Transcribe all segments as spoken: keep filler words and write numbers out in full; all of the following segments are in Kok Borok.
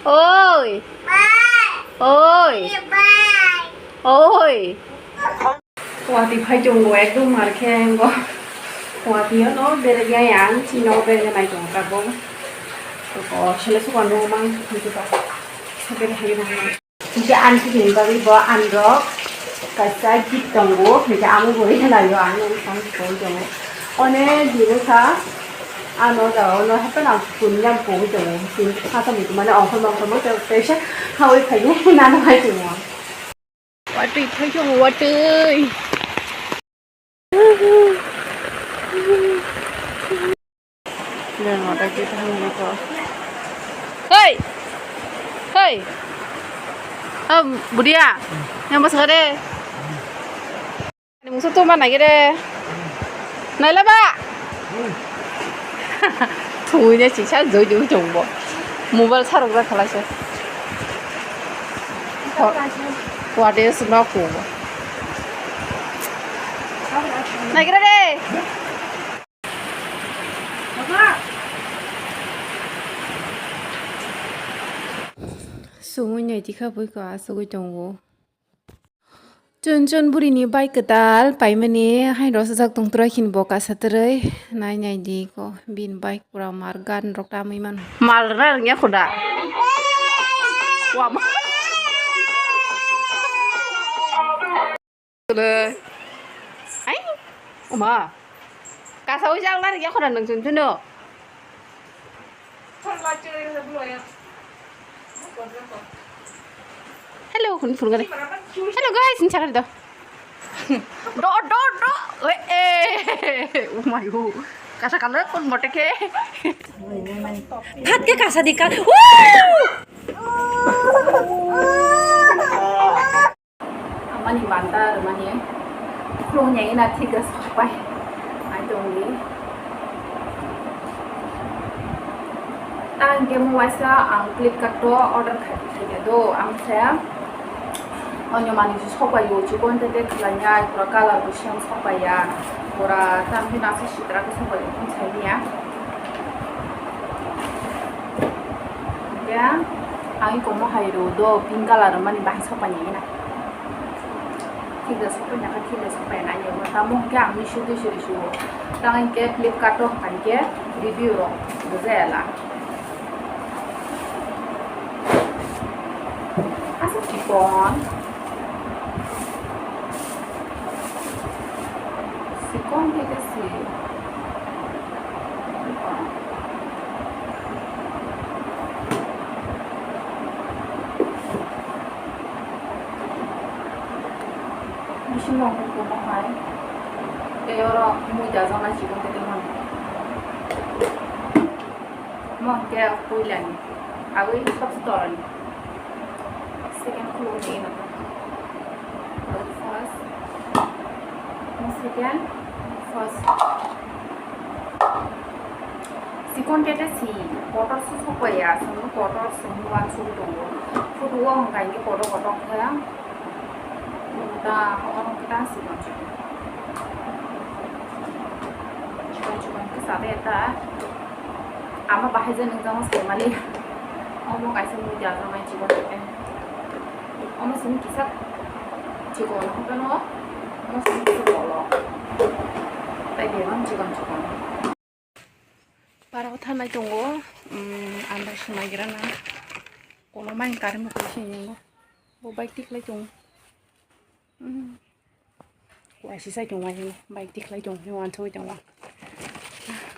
Oi. Oi. Oi. Watwi phai tongo ekdom mar khe ango. Watwi ano berajak yang chino berajak nai tongo tabuk. Ko sele suka no mang thangkhe ba. Bere hai na. Hingke ani chini bagwi bo ani rok kaisa gift tongo. Hingke amo bo rihelaio ang nung sang koi tongo. One dino sa ano da ono hape nang kuni yang koi tongo. Hingke kasa mutu mane ongkhor mongkhor mo kaisa hawi phai nana hai tongo. Watwi phai tongo watwi. Hei! Hei! Ah, budia, yang bos kade. Ani musu tuma nai gede. Naila ba? Tui ne chisa joi joi jong bo. Mobile sarok ra khala se. Wade sma ko. Nai gede de. Sumui nai tikha bui ko asugui tongo. Chun chun burini bike kwtal paimani haino rosajak tongtra khin bo kasa twrwi nai nai di ko bini bike pura mar gan rok tamwi man mal rwna rwngya khuda. Wama. Ai, oma. Kasa ui jak lari ya khona nang chun chuno. Hello, khun phun gari. Hello guys, ni chakari do. Do, do, do. Eh, eh. Oh my god. Kasa kalai kon mote ke. Phat ke kasa di kal. Woo! Amani banta rwmani khulumya ina thik gas pai ai tongdi. Tang khe mo waisa ang Flipkart o order khai khai do ang saya onyo manwi se sopai o chikon te te khlai ya pura color bo same sopai ya pura tang khe nasa sitra khe sopai o sai ya. Hingke ang iko mohai rw do pink color mani bahai sopai nai na. Thik da sopai na kha, thik da sopai na yo. Tamo hingke ang Meesho twi suri suwo. Tamo hingke Flipkart o hingke review rok bujaya la. Asa chikon. Chikon hingke si. Bisingo hwnkhai tei oro mui dajaknai chikon tei tongmani. Omo hwnkhe puilani, aboni sabse torani. Second khulukni ino. First, second, first. Chikon tete si, kotor si sokpaiya, aswkno kotor simi uansugwi tongo. Photo o hwnka hinkhe kotor kotor khe, ta oro khe ta chikon chikon. Chikon chikon khe sa de ta. Ama bahai je nung jagao sai mali. Omo kaisa mui dajaknai chikon tete. Omo simi kisa chikon hwnkhe no, omo simi kisa bolo. Tai bebak chikon chikon. Para o thanai tongo, um, andar se naigra na. Kolomani current bo kwrwi se ningo. Bo bike tikhlai tongo. Um. Waisa sai tongo, waisa bike tikhlai tongo, wansugwi tongo.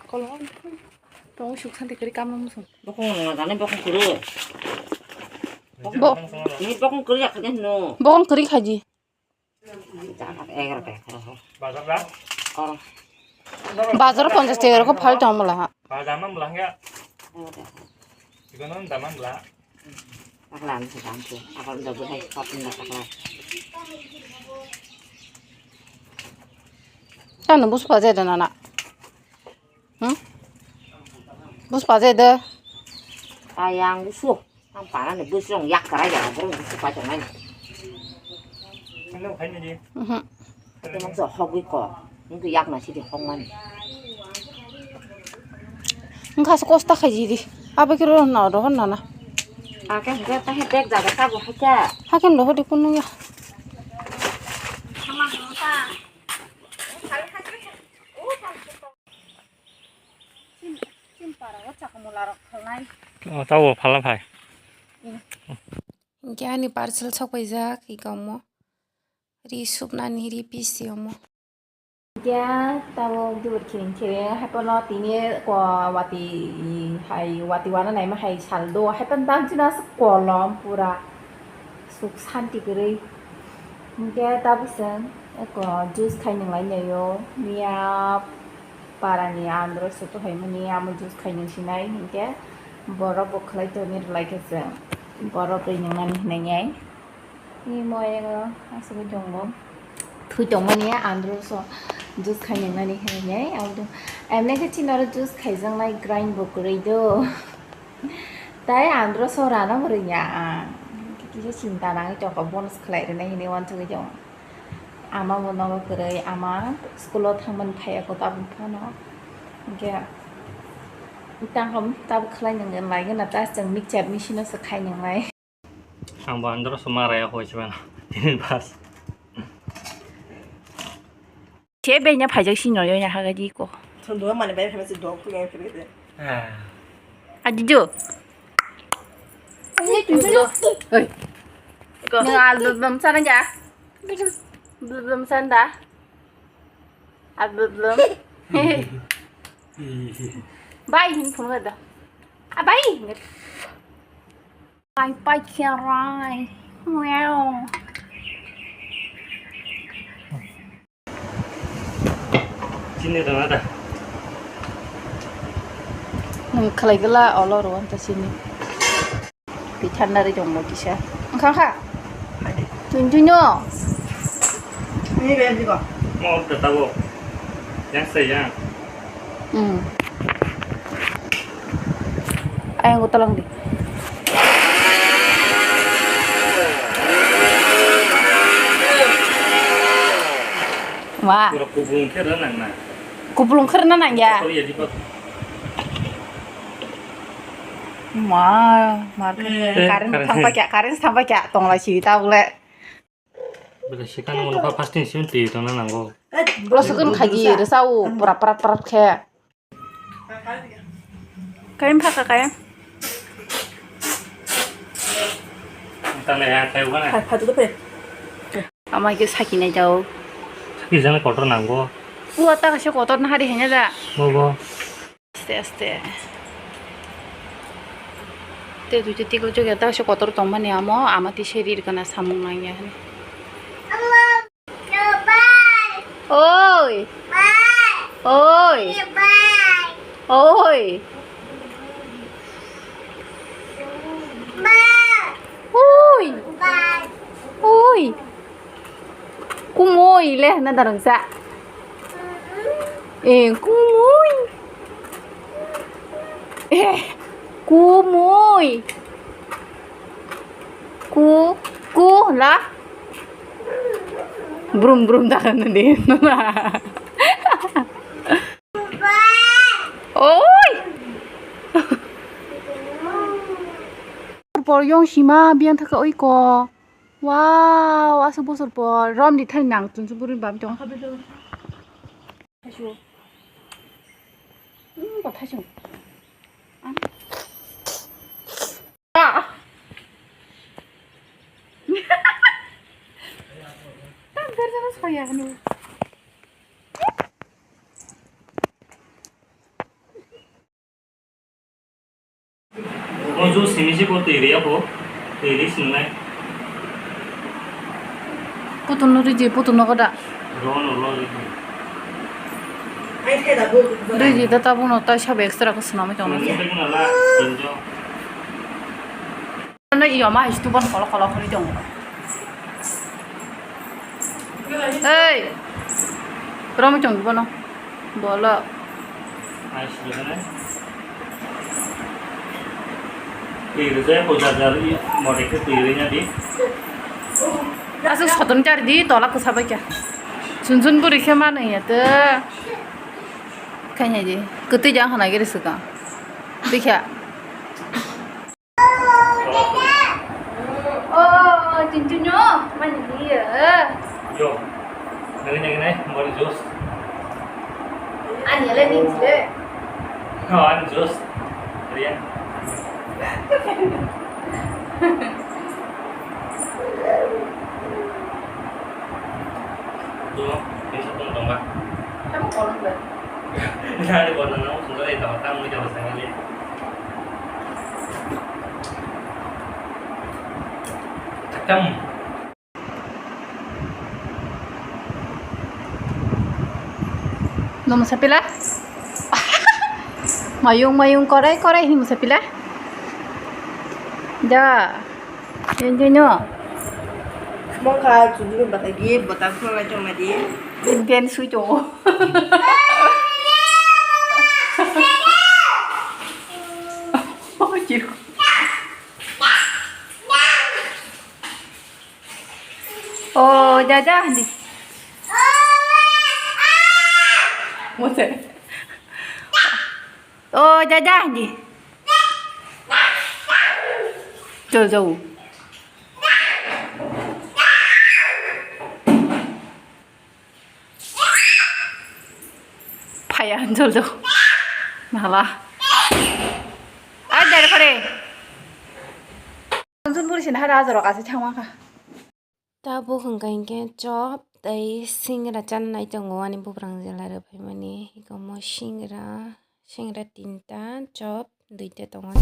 Kolom tongo, suk santi kwrwi kama muchung. Bokong nang jani bokong kwrwi. Bo- Ni bokong kwrwi ya khaji no. Bokong kwrwi khaji. Bazar ponchash taka rok phal tong mala ha. Bazar ma mala hingya. Ikono dama mala. Pakla ang sa dam ko. Akal da bu hai pap na pakla. Ano bus pa jai da nana. Hmm? Bus pa jai da. Ayang busu. Ang parani bwswng yak kwrai jagao borok busu paitongnai. Mhm. Tei moksa hogwi kok. Wngkhe yakna sidi hokmani. Wngkha se kosta khaijidi. Abo khe rw na rohor nana. Ake hwnkhe ta he bag jaga tabuk hakhe. Hakhe lo hodi kunu ya. Oh, tabo phala phai. Hinkhe ani parcel sok paijak, ikomo ri supnani ri pisi omo. Hinkhe tabo dubur khiring khiring haiphano tini ko wati hai wati wana naima hai saldo haiphano bangchino aswk kolom pura suk santi kwrwi. Hinkhe tabuk chwng eko juice khai nwnglai naio miya parani andro se tohaimani amo juice khai nwng sinai hinkhe borok bo khwlai tongwi rwlai khe chwng borok twi nwngnani hinwi. Ni moyang asugwi tongo. Thui tongmani andro so juice khai nwngnani hinwi. Abo emne khe chini oro juice khaijaknai grind bo kwrwi do. Tai andro so rana bo rwngya ang. Kisa chinta nangwi tongkha bonus khlai rwnai hinwi uansugwi tongo. Ama bo nogo kwrwi ama school o thangmani phaiya ko tabuk phano. Hinkhe tangkha tabuk khlai nwngnai gana ta chwng mixer machine o se khai nwngnai. Ang bo andro so ma raya hoi se mano. Tini bas. Che be nya phaijak sino yo nya haga di ko. Thon do mani bai phaijak do ku nya phaijak. Ah. Aji jo. Aji jo. Oi. Ko. Nang al dum dum sana ja. Dum dum sana da. Al dum dum. Bai hin phun ga da. A bai. Pai pai kherai. Wow. Chini rwna da. Nwng khlai gala olo rw anta chini. Twi thandarwi tongmo kisa. Wngkha kha? Twi twi no. Mo khe tabuk. Yang se yang. Hmm. Ayang ko talang di. Wah. Pura kubung khe rw nang na. Kubung khe rw nang ya. Kotor ya di bak. Ma, mar. Eh, current current. Thang pa kya, current thang pa kya, tong lai si ta bole. Bole sikan mo pa fasting sim ti to na nango. Bro sukun khaji, resa u, pura pura pura khe. Kaim pha ka kaim. Tang ya khai u na. Khai pha tu pe. Ama ke saki nai jao. Saki jana kotor nango. Ua ta kaisa kotor na hari hanya da. Bo bo. Aste aste. Te duite tiklo chokya ta kaisa kotor tongmani amo, ama tise rir kana samung nangya hwnwi. Oi. Oi. Oi. Oi. Oi. Kumui le na darang sa. Eh, kumui. Eh, kumui. Ku, ku la. Brum brum ta kan de. Oi. Por yong sima biang thaka oi ko. Wow, aswk bosor por rom di thani nang chunsu buri bam tong. Thaisu. Hmm, ko thaisu. Ah. Tam berjana soya hanu. Ojo simi se ko twi ri ya ko, twi ri sinai. Putung no riji, putung no goda. Ro no ro ri. Riji da tabuk no tai sabo extra ko swnamwi tongo. Nang se na la, tinjo. Ano iyo ma hai stu bon kolo kolo khori tongo. Ei, romwi tongo bono. Bolo. Twi rwjak, o jar jar i mode khe twi rwina di. Aswk soton char di, tola kwsa bai kha. Chun chun bwrwi khe mano ya tw. Khaina di. Kwtwi jang hana giri swkang. Twi kha. Yo, nagini nagini, bori juice. Ani ale ni chile. Oh, ani juice. Riyan. Tuh, bisa pun dong, Pak. Kamu kolom, Pak? Nah, di kota nang, sebentar ya, tahu tamu jauh sekali. Cakam. No masa pila? Mayung mayung korai korai hi masa pila? Da. Yan yan no. Mongkha chuduru bata gi bata khulai chong madi. Ben sui chong. Oh, chiru. Oh, dada di. What's that? Oh, dada di. Jol jol. Phaya jol jol. Nala. Ai, dare kore. Tunsun buri sini hara ajaro kasi chama ka. Tabuk hwnkha hinkhe chop tei singra chanai tongo ani bubrang jela rwphaimani. Ikomo singra, singra tinta, chop duita tongo.